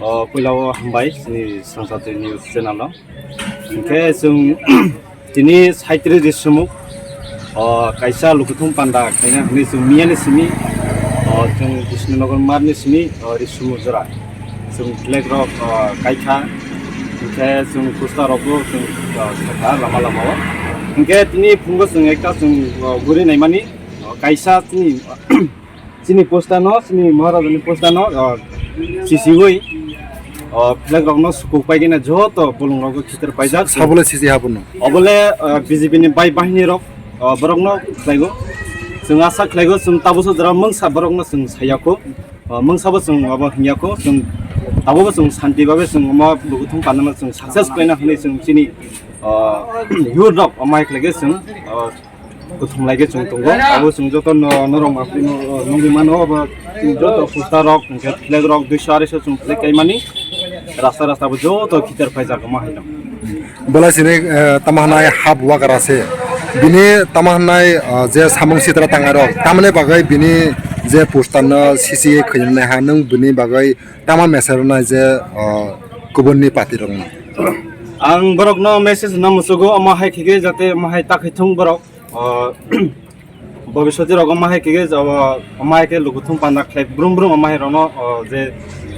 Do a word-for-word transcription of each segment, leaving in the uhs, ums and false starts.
O, puila o hambai chini Sangsati News channel o. Hinkhe chwng tini saitri risumuk, o, kaisa lukuthum panda khaina hwnwi chwng miyani simi, o, chwng Bishnunogor marni simi, o, risumuk jora. Chwng flag rok, o, kaikha, hinkhe chwng poster rokbo chwng, o, sakha lama lama o. Hinkhe tini phungo chwng ekta chwng, o, guri naimani, o, kaisa chini Chini poster no, chini Maharajani poster no, o, sisiwi, o, flag rok no sukuk pai gina joto bolong rok khitir paijak. Sabole sisi habuno. Obole, o, B J P ni bai bahini rok, o, borok no khlaigo. Chwng asa khlaigo, chwng tabukso jora mungsa borok no chwng sayako. O, mungsa bo chwng abo hingyako, chwng tabukbo chwng santi babe chwng omo lukuthum panano chwng success khlaina hwnwi chwng chini, o, youth rok omo hai khlaigwi chwng, o, kuthum lai khe chwng tongo. Abo chwng joto no, norok ma, no, nugwi mano, abo chwng joto poster rok, hwnkhe flag rok, duiso areso chwng flag kaimani. Rasta, rasta bo joto khitir paijak omo haino. Bola sini, eh, tamo hwnai hap wakara se. Bini tamo hwnai, eh, je samung sitra tangai rok. Tamoni bagwi bini je poster no sisi khwlwmnai ha, nwng bini bagwi tamo message rwnai je, eh, kubunni party rokno? Ang borokno message no muchugo, omo hai khe jate omo hai ta khaithung borok. O, bobiswati rok omo hai khe, o, omo hai khe lukuthum panda khlai brum brum omo hai rokno, o, je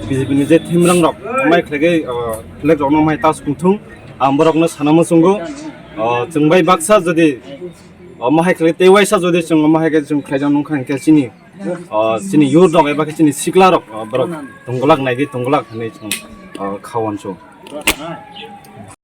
B J P ni je thimrang rok omo hai khlai khe, o, flag rokno omo hai ta sukung thung. Ang borokno sana muchungo, o, chwng bai baksa jodi omo hai khlai tei waisa jodi chwng omo hai khe chwng khlai jak nung kha hinkhe chini, o, chini youth rok eba khe chini sikla rok, o, borok tongglak nai di tongglak hinwi chwng, o, kha wansu.